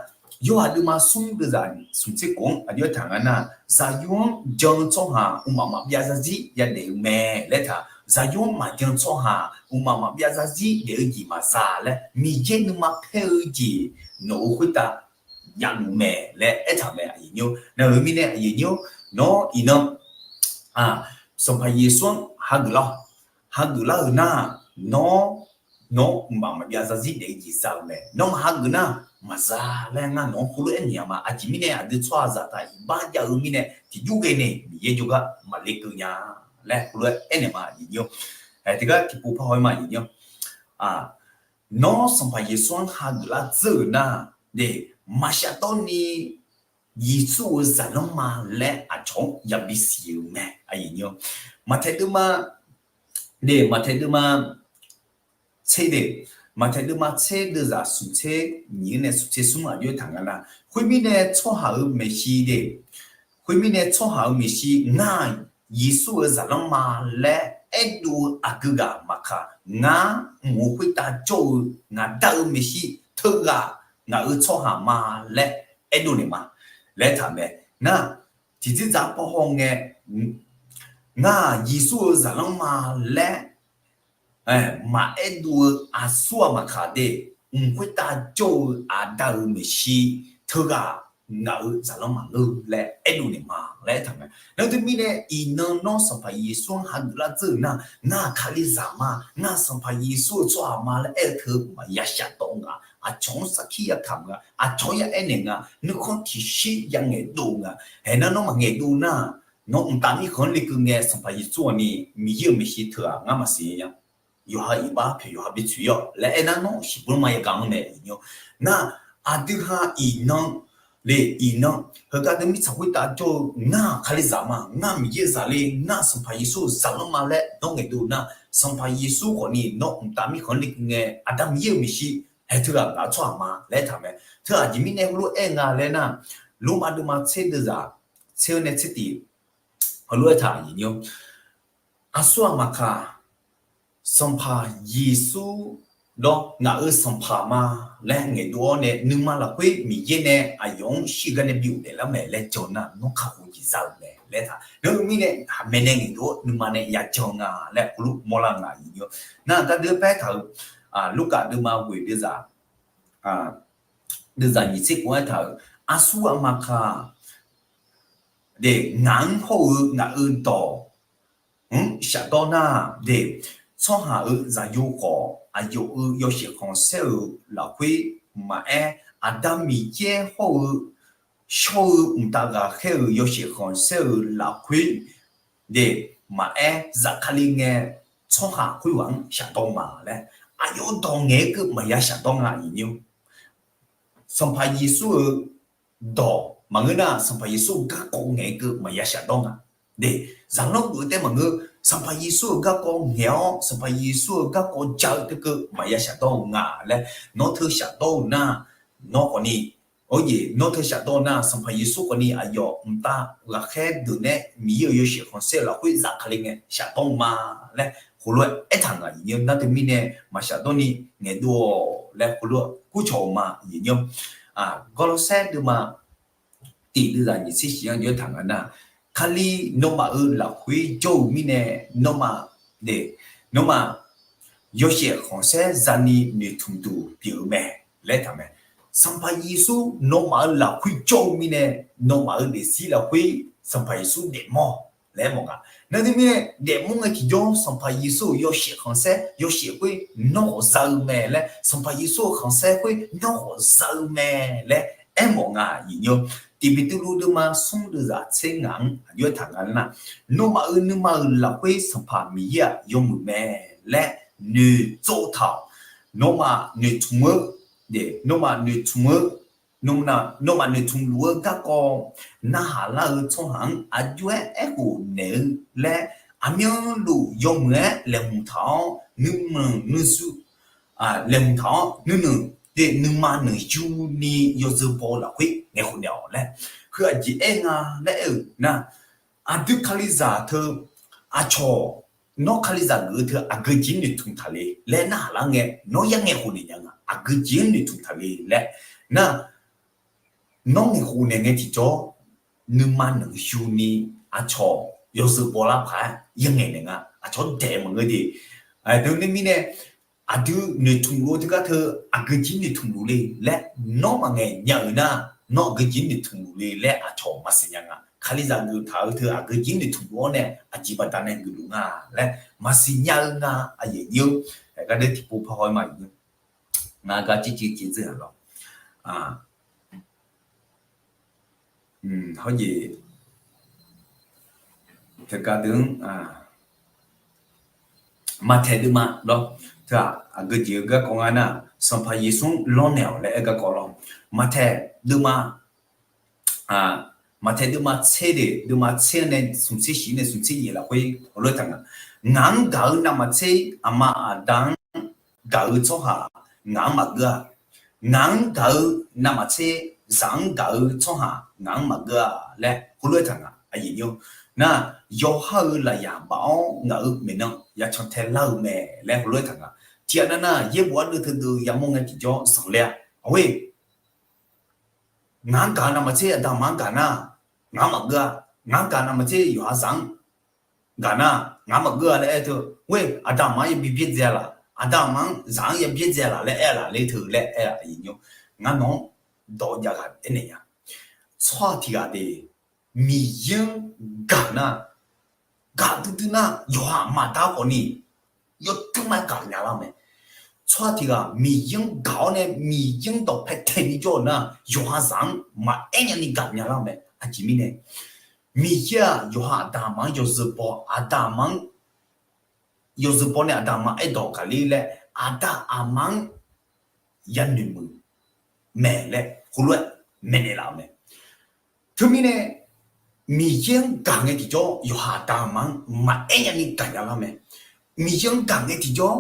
Yorhaq deuvma smr deuvzaq smq tser khof-anr aqjox-aer taq nga nar, zaqyo-anr jan-eu tsawrhaq mqmaq maqbyav zarzir yadaef-eu mae laer taq. Zaqyo-anr maqjan-eu tsawrhaq mqmaq maqbyav zarzir daef-eu jeq maqza laer, Miqyaer nuima paer-eu jeq nawq-euq khoertav javluf mae laer aertaq-euq mae, aqyuif nymr. Nar-euq mirnae aqyuif nymr, nawr iqnan Sanqpaq Yeqsur-anr hageuf lar-awq. Hageuf lar-euq nar, nawr, nawr mqmaq maqbyav zarzir daef-eu jeq za-eu mae. Nawr maqhageuf nar, maqza laer ngar nawq-anr heulof-aer aernaeq-a ma. Aqjeq mirnae aqdui tsawrhaqzaq taq iqbax jav-eu mirnae tiqjur ghae nae Miqyaer jawrgar maqler keuv nya laer heulof-aer aernaeq ma, aqyuif nymr. Haeq tiqgar tiqpov par haw-ir ma, aqyuif nymr. Nawr Sanqpaq Yeqsur-anr hageuf lar dzeur-euq nar, de, maqshaf dawrni Yeqsur-euq zaqlanr ma laer aqcawq-anr yabi siq-euq mae, aqyuif nymr. Maqtaeq deuvma, de, Maqtaeq deuvma tser de, Maqtaeq deuvma tser deuvzaq smq tser nyiq-anr nae smq tser smr aqjox-aer taq nga nar, khoermirnae tsawrhaq-euq maeqshi de, khoermirnae tsawrhaq-euq maeqshi ngar-aq Yeqsur-euq zaqlanr ma laer aerdov-eu aqgeu ghaq maqkaq, ngar mq-euq khoertav jawr-eu ngaq dar-eu maeqshi teughaq ngaq-euq tsawrhaq ma laer aerdov naeq ma laer taq mae. Nar, tiqdzerdzaq paw hawngae, ngar-aq Yeqsur-euq zaqlanr ma laer maqaerdov-eu aqsur-aq maqkaq de, mq khoertav jawr-eu aqda-euq maeqshi teughaq ngaq-euq zaqlanr maqngeur laer aerdov naeq ma laer aertaq mae. Nar teumirnae iqnan nawr Sanqpaq Yeqsur-anr hageuf lar dzeur-euq nar, ngar-aq Kalizaq ma, ngar-aq Sanqpaq Yeqsur-euq tsawrhaq ma laer aer-eu teu maqya shafdawr nga. Aqcawq-anr sarkir yakamq nga, aqcawq-anr ya aernaeq nga, nuikhanr tiqshir ya ngaeqdov nga. Haeq nar nawr maqngaeqdov nar, nawr mqtav mirkhanq-anr lekeuv ngae Sanqpaq Yeqsur-aq ni Miqyaer-euq maeqshi teu-aq ngar maqsiq nya. Yawqha iqbax pyaeq yawqha bitsoeq-ir-awq laer aer nar nawr shiqbuir ma yagaq-anr nae iqnan. Nar, aqdui ha iqnan le iqnan, heugar deuq mirtsaq khoertav jawr-eu ngar-aq Kalizaq ma, ngar Miqyaer zaqle, ngar Sanqpaq Yeqsur-euq zaqlanr ma laer nawr ngaeqdov nar, Sanqpaq Yeqsur khawfni nawr mqtav mirkhanq-anr lekeuv ngae Aqda Miqyaer-euq maeqshi haeq teughaq ngaq-euq tsawrhaq ma laer aertaq mae. Teu aqjeq mirnae heulof-aer aer nga laer nar, Lormav deuvma tser deuvzaq tser-eu nae tser tif heulof-aer aertaq aqyuif nymr, aqsur-aq maqkaq, Sanqpaq Yeqsur lawr ngaq-euq Sanqpaq ma laer ngaeqdov-awr nae nuima lafkhoer Miqyaer nae aqyawf-anr shirgar nae bi ghofdaef lar mae laer jan nar nawr kakhof jeq za-eu mae laer taq. Nar-eu mirnae haqmae nae ngaeqdov-awr nuima nae yajan nga laer heulof mawrlar nga aqyuif nymr. Nar gar deuq paer taq-euq, Lurkaf deuvma ghoeq deuvzaq deuvzaq nyiq tser khof-aer taq-euq, aqsur-aq maqkaq, de, ngaq-anr hawr-eu ngaq-euq dawq-anr shafdawr nar, de, tsawrhaq-euq zaqyo khawf aqyawf-euq yawshaef khanqsaer-euq lafkhoer maqaer, Aqda Miqyaer hawr-eu shawr-eu mqtav ghaqkhaer-euq yawshaef khanqsaer-euq lafkhoer de, maqaer, zafkale ngae tsawrhaq khoerghaq-anr shafdawr ma laer, aqyawf dawq ngaeq-aer keuv maqya shafdawr nga aqyuif nymr. Sanqpaq Yeqsur-euq dawq maqngeur nar, Sanqpaq Yeqsur-euq garkawv ngaeq-aer keuv maqya shafdawr nga. De, zaqlanr geuf-eu taef maqngeur, Sanqpaq Yeqsur-euq garkawv ngaeq-awr Sanqpaq Yeqsur-euq garkawv ja-eu taef keuv maqya shafdawr-eu nga laer nawr teu shafdawr-eu nar, nawr khawfni, awr jeq nawr teu shafdawr-eu nar, Sanqpaq Yeqsur khawfni aqyawf mqtav ghaqkhaer deuq nae Miqyaer-euq yawshaef khanqsaer-eu lafkhoer zafkale ngae shafdawr-eu ma laer heulof-aer aertaq nga aqyuif nymr. Nar teumirnae maqshafdawr ni ngaeqdov-awq laer heulof-aer kurcawq-eu ma aqyuif nymr. Gawrlawrsaer deuvma tif deuvzaq nyiq tser shif-anr jawr taq nga nar, Kali nawmaf-euq lafkhoer jawr-eu mirnae nawmaf, de, nawmaf yawshaef khanqsaer zani noeqtmq duq pyeuf-eu mae laer taq mae. Sanqpaq Yeqsur nawmaf-euq lafkhoer jawr-eu mirnae nawmaf-euq daefzir lafkhoer Sanqpaq Yeqsur daefmawr laer mawf nga. Nar teumirnae daefmawr ngae tiqjawr Sanqpaq Yeqsur-euq yawshaef khanqsaer yawshaef khoer nawr khawf za-eu mae laer, Sanqpaq Yeqsur-euq khanqsaer khoer nawr khawf za-eu mae laer aermawf nga aqyuif nymr. Tiqbeqtuvluv deuvma smr deuvzaq tser ngaq-anr aqjox-aer taq nga nar, nawmaf-euq nuima-euq lafkhoer Sanqpaq Miqyaer-aq yawmuiq mae laer noeqtsov taq-awq. Nawmaf noeqtmq-eu, nawmaf noeqtmq-eu, nawmaf noeqtmq luf-eu garkawv narhaq lar-eu tsawrhaq-anr aqjox-aer aerkhof naeq-eu laer, aqmyanluf yawmuiq-aer laeqhmq taq-awr nuima nuizu laeqhmq taq-awr nuinoeq, nuima noeqyu ni yawzeu baw-eu lafkhoer ngaeqkhof naeq-awq laer. Heu aqjeq aer nga laer aer-euq nar, aqdui Kalizaq teu aqcawq nawr Kalizaq geuf-eu teu aqgeu jeq-anr noeqtmq taq le laer narhaq lar ngae, nawr yar ngaeqkhof naeq nya nga. Aqgeu jeq-anr noeqtmq taq le laer nar, nawr ngaeqkhof naeq ngae tiqjawr, nuima noeqyu ni aqcawq yawzeu baw lar paq-aer yar ngaeq naeq nga. Aqcawq daef maqngeur de. Teumirnae aqdui noeqtmq luf-eu teugar teu aqgeu jeq-anr noeqtmq luf le laer nawr maqngaeq nya-euq nar, nawr aqgeu jeq-anr noeqtmq luf le laer aqcawq maqsiq nya nga. Kalizaq geuf taq-eu teu aqgeu jeq-anr noeqtmq luf-awr nae aqjeq baqdanae geufluf nga laer maqsiq nya-eu nga. Aqyuif aqnyir-eu, gar deuq tiqpov par haw-aer ma, ngar gar civ civ civ dzeur-aq lawr. Hawr jeq, teugar deuq-anr, Maqtaeq deuvma lawr, teu-aq aqgeu jeq-eu garkawv nga nar, Sanqpaq Yeqsur-anr lawrnaeq-awq laer aer garkawv lawr. Maqtaeq deuvma, Maqtaeq deuvma tser deq, deuvma tser nae smq tser shif nae smq tser yaef lafkhoer heulof-aer taq nga. Ngaq-anr gaq-eu navmaqtser aqma aqda-anr gaq-eu tsawrhaq ngaq-anr maqgeur-a. Ngaq-anr gaq-eu navmaqtser zaq-anr gaq-eu tsawrhaq ngaq-anr maqgeur-a laer heulof-aer taq nga. Aqyuif nymr, nar, yawqha-euq lafyaq baf-awr ngaq-euq maeqnan ya cantae lar-eu mae laer heulof-aer taq nga. Tiqghaq nav nar, yaerbof ardeuv teudeuv yamawr ngae tiqjawr zanqler-a. Hawr-e, ngaq-anr gaq navmaqtser aqda aqma-anr gaq nar, ngaq-anr maqgeur-a. Ngaq-anr gaq navmaqtser yawqha zaq-anr gaq nar, ngaq-anr maqgeur-a laer aer teu, hawr-e, aqda aqma-anr yabi byaerdzae-a laq, aqda aqma-anr zaq-anr yabi byaerdzae-a laq laer aer-a laf ler teu laer aer-a. Ngar nawq-anr dawq jav ghaq aernaeq nya. Tsawrhaq tiq ghaq de, Miqyaer-anr gaq nar, gaq duidui nar, yawqha aqma aqda khawfni yawduima-aer gaq nya lar mae. Tsawrhaq tiq ghaq Miqyaer-anr gaq-awr nae Miqyaer-anr dawqpae taeqni jawr-eu nar, yawqha zaq-anr maqaer nyani gaq nya lar mae. Aqjeq mirnae, Miqyaer-aq yawqha aqda aqma-anr yawzeu baw, aqda aqma-anr yawzeu baw nae aqda aqma aerdawq gaqler laer aqda aqma-anr yanoeq muiq mae laer heulof-aer maeqnaeq laf-eu mae. Teumirnae, Miqyaer-anr gaq ngae tiqjawr yawqha aqda aqma-anr maqaer nyani gaq nya lar mae. Miqyaer-anr gaq ngae tiqjawr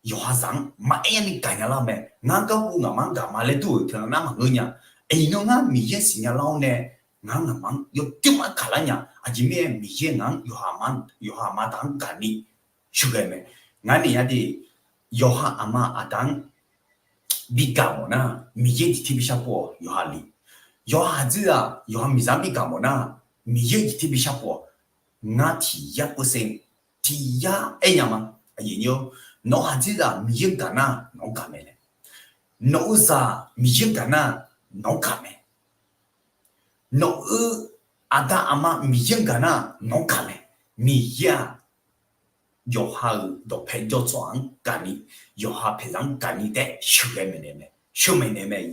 yawqha zaq-anr maqaer nyani gaq nya lar mae. Ngar garhu ngaqma-anr gaq ma laer dur-euq teunav nar maqngeur nya. Iqnan ngar Miqyaer siqnya lar-awr nae, ngar ngaqma-anr yawduima-aer gaq lar nya. Aqjeq mirnae Miqyaer ngaq-anr yawqha aqma daq-anr gaqni sheuqghae mae. Ngar naeq yar de, yawqha aqma aqda-anr bi gaq mawf nar, Miqyaer jeq ter bi shar pov-awq yawqha le. Yawqha aqdzerzaq yawqha miqzaq-anr bi gaq mawf nar, Miqyaer jeq ter bi shar pov-awq. Ngar tiq yar pov se, tiq yar aer nya ma. Nawq-eu aqdzerzaq Miqyaer-anr gaq nar nawq-anr gaq mae laer. Nawq-eu zaq Miqyaer-anr gaq nar nawq-anr gaq mae. Nawq-eu aqda aqma Miqyaer-anr gaq nar nawq-anr gaq mae. Miqyaer-aq yawqha-euq dawqpae jawr tsawrhaq-anr gaqni, yawqha paeqzaq-anr gaqni taef sheuqghae maeqnaeq mae, sheuq maeqnaeq mae.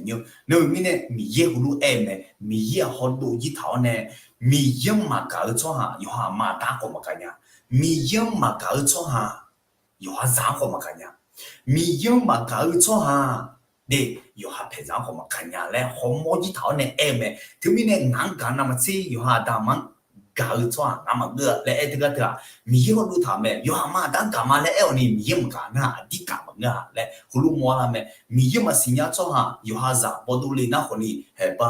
Nawr-eu mirnae Miqyaer heulof-aer-eu mae, Miqyaer-aq hawdov jir taq-awr nae, Miqyaer-anr maqgaq-eu tsawrhaq yawqha aqma aqda-anr khawf maqgaq nya. Miqyaer-anr maqgaq-eu tsawrhaq yawqha zaq-anr khawf maqgaq nya. Miqyaer-anr maqgaq-eu tsawrhaq de, yawqha paeqzaq-anr khawf maqgaq nya laer hawmawr jir taq-awr nae aer-eu mae. Teumirnae ngaq-anr gaq navmaqtser yawqha aqda aqma-anr gaq-eu tsawrhaq ngar maqngeur-a laer aer teugar teu-aq, Miqyaer hawdov taq-euq mae. Yawqha aqma aqda-anr gaq ma laer aer-awq ni Miqyaer maqgaq nar aqdir gaq maqngeur-a laer heulof mawr lar mae. Miqyaer maqsiq nya tsawrhaq yawqha zaq bawdov le nar khawfni haeqba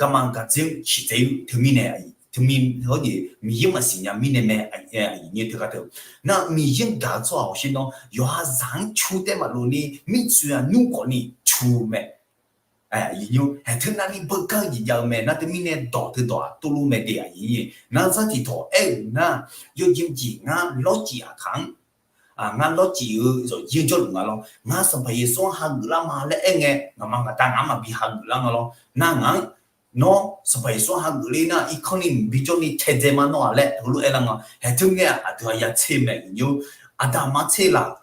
garma gardzer-anr ciqdzae-eu teumirnae, teumi hawr jeq Miqyaer maqsiq nya mirnae mae. Aqyuif nyir teugar teu, nar Miqyaer-anr gaq-eu tsawrhaq hawsher nawr yawqha zaq-anr cu taef maqlof ni mirtsoeq-aq nymr khawfni cu-eu mae. Aqyuif nyir haeq teu navni beugar-eu jeq jav-eu mae. Nar teumirnae dawq teu dawq-aq tov lor mae de. Aqyuif nyir nar zar tiqtawq aer-euq nar, yawjeq jeq ngar lawrcif aqkaq-anr ngar lawrcif-eu zawqjir-anr jawrluf nga lawr. Ngar Sanqpaq Yeqsur-anr hageuf lar ma laer aer ngae, ngaqma ngaqda ngaq-anr maqbi hageuf lar nga lawr. Nar ngaq-anr, nawr Sanqpaq Yeqsur hageuf ler nar irkanr ni mqbi jawr ni taedzae ma nawr-aq laer heulof aer lar nga. Haeq teu ngae-aq aqdui-aq ya tser mae. Aqda aqma tser laf,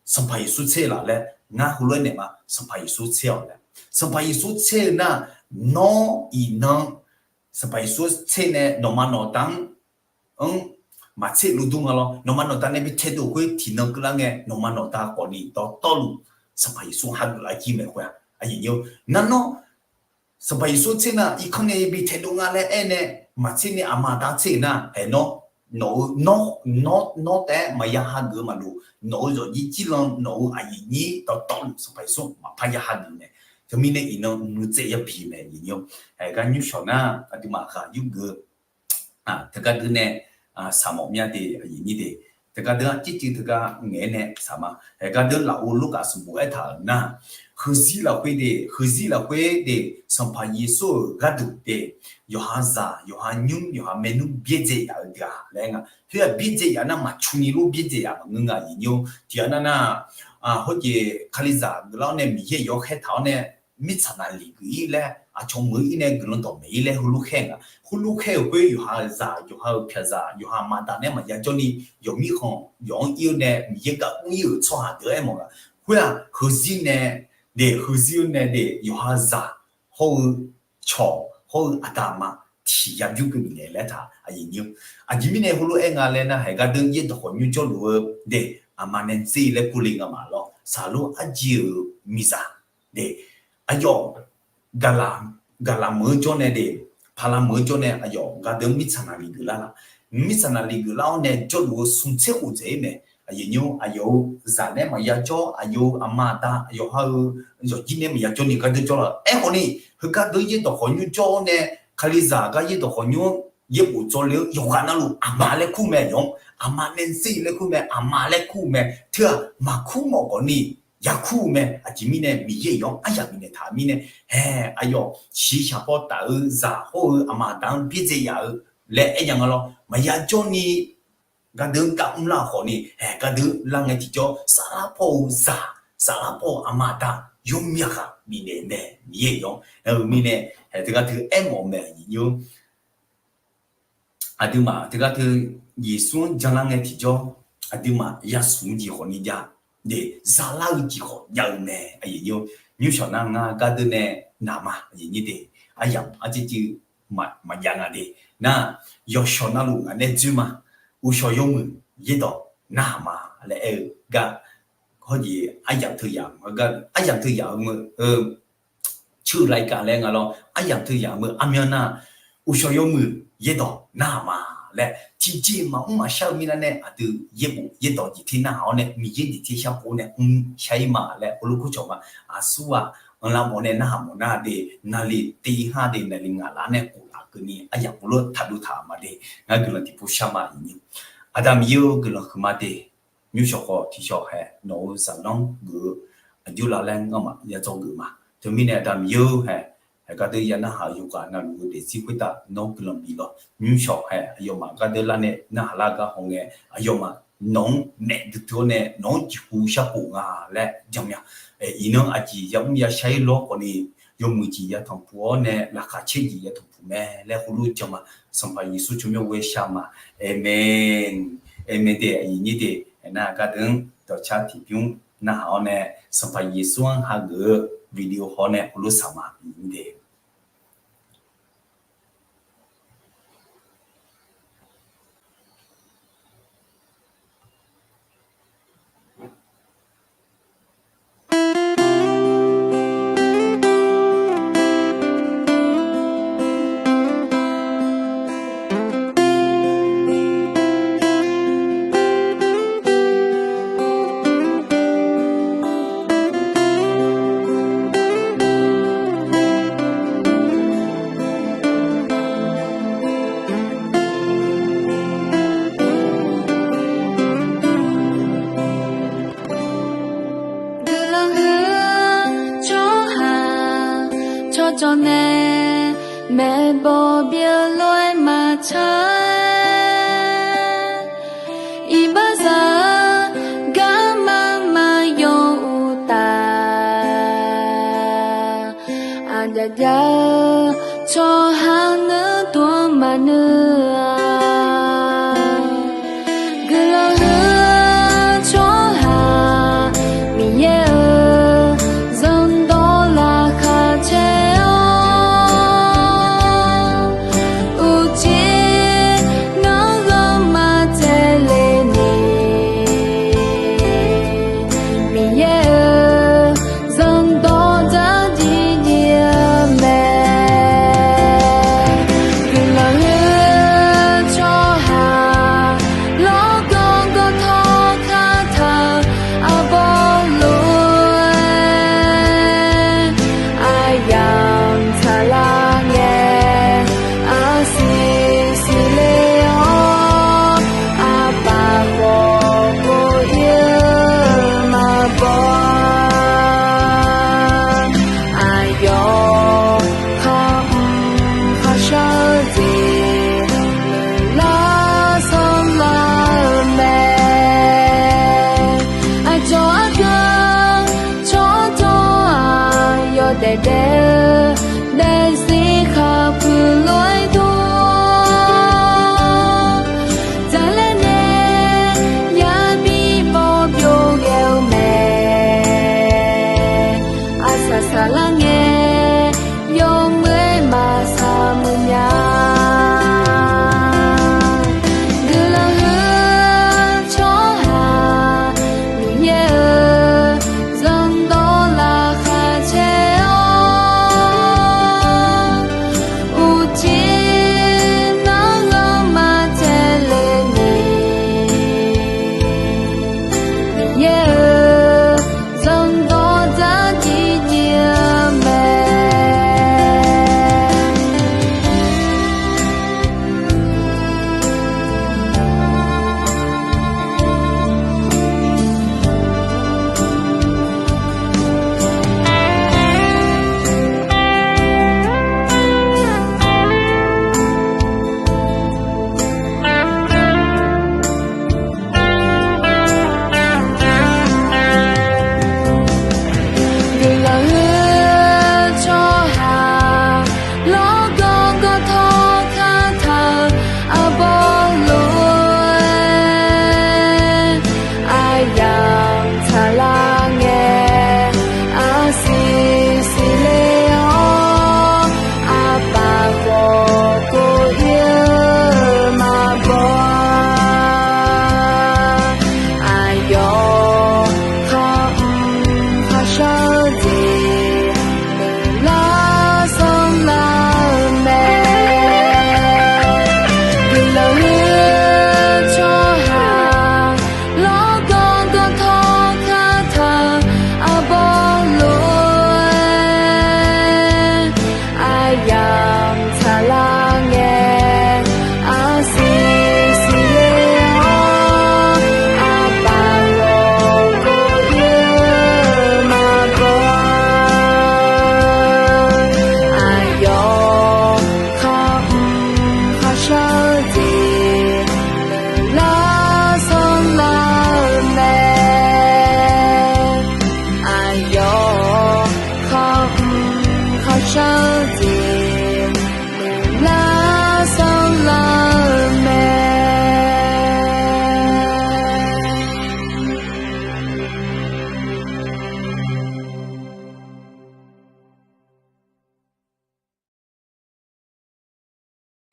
Sanqpaq Yeqsur tser laf laer ngar heulof-aer naeq ma. Sanqpaq Yeqsur tser-awq laer, Sanqpaq Yeqsur tser-eu nar, nawr iqnan Sanqpaq Yeqsur tser nae nawqma nawqda-anr anr maqtser luf dur nga lawr. Nawqma nawqda nae bi taedov khoer tiqnan keuvlar ngae, nawqma nawqda khawfni dawqtawvluf Sanqpaq Yeqsur hageuf lar jir mae khoer-aq. Aqyuif nyir nar nawr Sanqpaq Yeqsur tser nar irkanr nae bi taedov nga laer aer nae, maqtser ni aqma aqda tser-euq nar, haeq nawr, nawq-eu nawr, nawr taef-aer maqya hageuf-eu maqlof. Nawq-eu zawqjir jirlan, nawq-eu aqyuif nyir dawqtawvluf Sanqpaq Yeqsur maqpar ya hageuf mae. Teumirnae iqnan nuitsaev yabi mae. Aqyuif nyir haeq gar nymrshawq nar aqduimaf ghaq yurgeuf-eu teugar deuq nae saqmawf mya de. Aqyuif nyir de, teugar deuq-anr circuiv teugar ngaeq-aer nae saqma. Haeq gar deuq lafov lurkaf sanqbof aertaq-euq nar, heuzir lafkhoer de, heuzir lafkhoer de, Sanqpaq Yeqsur-euq gharduq de, yawqha zaq, yawqha nymr, yawqha maernmr byaerdzae yaf-eu deuq-aq laer nga. Khoer-aq byaerdzae yaf nar maqcu ni lor byaerdzae yaf maqngeur nga. Aqyuif nyir tiqghaq nar nar, hawjeq Kalizaq geuflar-awr nae Miqyaer yawkhaer taq-awr nae mirtsaq naqliq geuf-ir laer aqcawq meuq-ir nae guiqlanq dawqmaeq-ir laer heulof khaer nga. Heulof khaer-euq khoer yawqha zaq, yawqha-euq pyaqzaq, yawqha maqda nae maqya jawr ni, yawqmir khanq yawq-anr ir-eu nae Miqyaer gaq mr-ir-euq tsawrhaq deuq-aer mawf nga. Khoer-aq heuzir nae de, heuzir-eu nae de, yawqha zaq hawr-eu cawq hawr-eu aqda aqma tiq ya bymr keuv bifnaeq laer taq. Aqjeq mirnae heulof-aer nga laer nar, haeq gar deuq yaerdawq khawqnymr jawrluf-eu de, aqma nae dzer laer kurle nga ma lawr. Saqlor arjir-euq miqzaq de, aqyawf gaqlaq meuq-eu jawr nae de, paqlaq meuq-eu jawr nae aqyawf gar deuq mirtsaq naqliq geuflar laf. Mirtsaq naqliq geuflar-awr nae jawrluf-eu smq tser khof dzaeq-ir mae. Aqyuif nyir aqyawf-euq zaq nae maqya jawr, aqyawf-euq aqma aqda yawqha-eu yawqjir nae maqya jawr ni gar deuq jawrlaf. Aerkhawf ni, heugar deuq yaerdawq khawqnymr jawr-awr nae, Kalizaq gar yaerdawq khawqnymr yaerbof dzawle-eu yawqghaq navluf aqma laer kur mae yawq-anr, aqma nae zir laer kur mae, aqma laer kur mae. Teu-aq maqkur mawf khawfni yakur-eu mae. Aqjeq mirnae Miqyaer-euq yawq-anr aryamq bifnaeq taq-euq mirnae, hae, aqyawf shiqshaq paw taf-eu zaq hawr-eu aqma aqda-anr byaerdzae yaf-eu laer aernya nga lawr. Maqya jawrni gardeuv-anr gar mrlar-eu khawfni, hae, gardeuv lar ngae tiqjawr saflar paw-eu zaq, saflar paw-eu aqma aqda yawmyaq ghaq bifnaeq mae. Miqyaer-euq yawq-anr aer-eu mirnae, hae, teugar teu aermawf-eu mae, aqyuif nyir-or. Aqduimaf teugar teu Yeqsur-anr janlar ngae tiqjawr, aqduimaf yasmq-eu jeq khawfni jav, de, zalar-eu jeq khawf jav-eu mae, aqyuif nyir-or. Nymrshawq nar ngar gardeuv nae naq ma, aqyuif nyir de, aryamq arcuiv cuiv maqjav nga de. Nar, yawshawq navluf ngaq nae dzoer ma, uqshawq yawmuiq yaerdawq narhaq ma laer aer-eu gar, hawr jeq aryamq teu yamq, aryamq teu yamq-eu, eu, ceuq laikav laer nga lawr, aryamq teu yamq-eu armyanr nar, uqshawq yawmuiq yaerdawq narhaq ma laer tiqjeq maqmr maqshar-eu mirnae nae aqdui yaerbof yaerdawq jeq ter narhaq-awr nae Miqyaer jeq ter shar pov nae mr shar-ir ma laer heulof kur cawq ma. Aqsur-aq anrlar mawf nae narhaq mawf nar de, naqli tiv har de, naqli ngaq lar nae khof laf keuvni aryamq heulof taqdov taq ma de. Ngar guiqlanq tiqpov shar ma, aqyuif nyir. Aqda Miqyaer-or, guiqlanq huiqma de. Nymrshawq khawf tiqshawq hae nawq-euq zaqlanr geuf-eu aqjox laf laer ngamaf ya dzawgeuf ma. Teumirnae Aqda Miqyaer-or, hae, hae gardeuv ya narhaq-eu yawqghaq navluf-eu daefzir khoertav nawr guiqlanq bif lawq. Nymrshawq hae aqyawfmaf gardeuv lar nae narhaq lar gar hawngae, aqyawfmaf nawq-anr naef duidui-awr nae nawq-anr jeqhu sharpov nga laer janmya. Iqnan aqjeq yamr yashar-ir lawr khawfni, yawmuiq jeq yatanq puq-awr nae laqkhaq caer jeq yatanq puq mae laer heulof jan ma. Sanqpaq Yeqsur tsawrmyanr ghoer shar ma. Aqmeq. Aqmeq de, aqyuif nyir de, aernar gardeuv-anr dawqcar tiqbymr narhaq-awr nae Sanqpaq Yeqsur-anr hageuf-eu video haw-awr nae heulof saq ma, aqyuif nyir de. Guiqlanq huiq-eu tsawrhaq cawqcawq nae maeqbawq byeuf lof-aer maqtsaq-aer, iqbaxzaq garma maqyaw uqtaf, aqjaf jav-eu tsawrhaq nuiduq-anr maqnuir-a. Guiqlanq huiq-eu tsawrhaq Miqyaer-euq zanrdawq laqkhaq caer-awr, uqcif ngar ghanrma tsaevle ni, Miqyaer-euq zanrdawq dzardziv dziv-eu mae.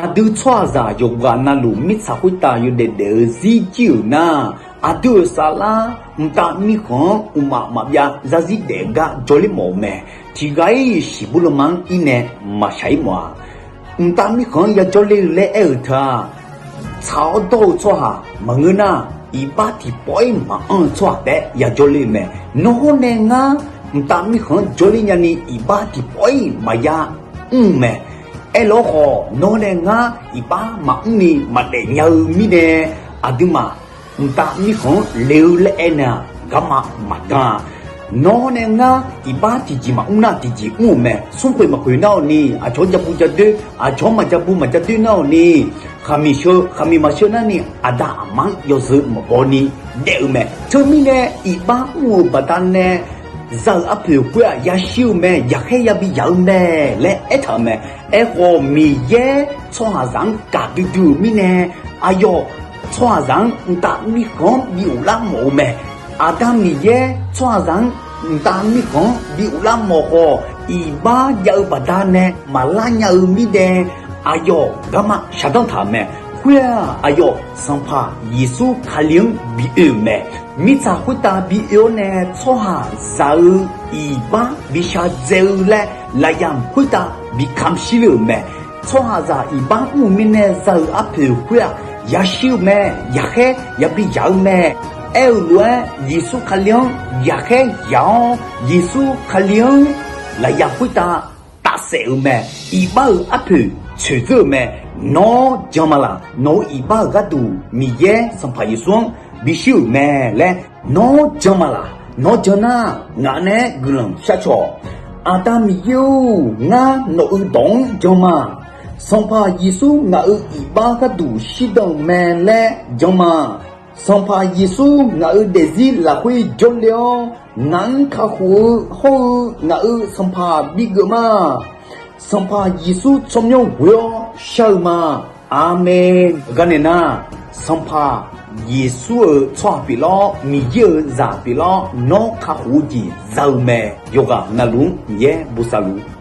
Aqdui tsawrhaqzaq yawqghaq navluf mirtsaq khoertav yawdaef daef-eu zir jir-euq nar, aqdui-euq saflar mqtav mirkhanq-anr mqmaq maqbyav zarzir daef-eu gar jawrler mawf-eu mae. Tiqghaq-ir shiqbur lanma-anr ir nae maqshaq-ir mawf-a. Mqtav mirkhanq-anr yajawr ler-eu laer aer-euq teu-aq, tsaq-awr dawr-eu tsawrhaq maqngeur nar, iqbax tiqpawf-ir maqanr-eu tsawrhaq taef-aer yajawr ler-eu mae. Nawr nae ngar mqtav mirkhanq-anr jawrler nyani iqbax tiqpawf-ir maqya mr-eu mae. Aerlof-aer khawf, nawr nae ngar iqbax maqmr ni maqdaef nya-eu mirnae, aqduimaf mqtav mirkhanq-anr le-eu laer aer nae-aq, garma maqdan-a. Nawr nae ngar iqbax tiqjeq maqmr nar tiqjeq mr-euq mae. Smrkhoeq maqkhoeq nar-awq ni, aqcawq-anr jabu jadoer, aqcawq-anr maqjabu maqjadoer nar-awq ni, khaqmiq sheu khaqmiq maqsheu nar ni, aqda aqma-anr yawzeu maqbaw ni daef-eu mae. Teumirnae iqbax mr-euq baqdanae za-euq arpoeq khoer-aq yashir-eu mae, yaqkhaer yabi yaq-eu mae laer aertaq-euq mae. Aerkhawf, Miqyaer tsawrhaqzaq-anr gaqdui dui-euq mirnae, aqyawf tsawrhaqzaq-anr mqtav mirkhanq-anr bi ghoflar mawf-eu mae. Aqda Miqyaer tsawrhaqzaq-anr mqtav mirkhanq-anr bi ghoflar mawf khawf, iqbax jav-eu baqdanae maqlar nya-eu mirnae, aqyawf garma shaqdanr taq-euq mae. Khoer-aq, aqyawf Sanqpaq Yeqsur Kali-anr bi oe-euq mae. Mirtsaq khoertav bi oe-awr nae tsawrhaqzaq-eu iqbax bi shadzae-eu laer lafyamq khoertav bi kamq shir le-euq mae. Tsawrhaqzaq iqbax mr-euq mirnae za-euq arpoeq khoer-aq, yashir-eu mae, yaqkhaer yabi yaq-eu mae. Aer-eu lof-aer, Yeqsur Kali-anr yaqkhaer yaq-awr, Yeqsur Kali-anr lafyamq khoertav tafsaef-euq mae. Iqbax-euq arpoeq tsoeqdzeur-euq mae. Nawr jan ma laq. Nawq-euq iqbax-euq gharduq Miqyaer Sanqpaq Yeqsur-anr bishir-euq mae laer nawr jan ma laq. Nawr jan nar, ngaq naeq-aer guiqlanq sharcaw-awq. Aqda Miqyaer-or, ngar nawq-euq dawq-anr jan ma. Sanqpaq Yeqsur ngaq-euq iqbax gharduq shirdan-euq mae laer jan ma. Sanqpaq Yeqsur ngaq-euq daefzir lafkhoer jawrle-awr, ngaq-anr kakhof-eu hawr-eu ngaq-euq Sanqpaq bigeuf ma. Sanqpaq Yeqsur tsawrmyanr ghoe-awr shar-eu ma. Aqmeq. Garnaeq nar, Sanqpaq Yeqsur-euq tsawrhaq pyeuflar-awr, Miqyaer-euq zaq pyeuflar-awr, nawr kakhof-eu jeq za-eu mae. Yawqghaq navluf-anr Miqyaer bosav luf-eu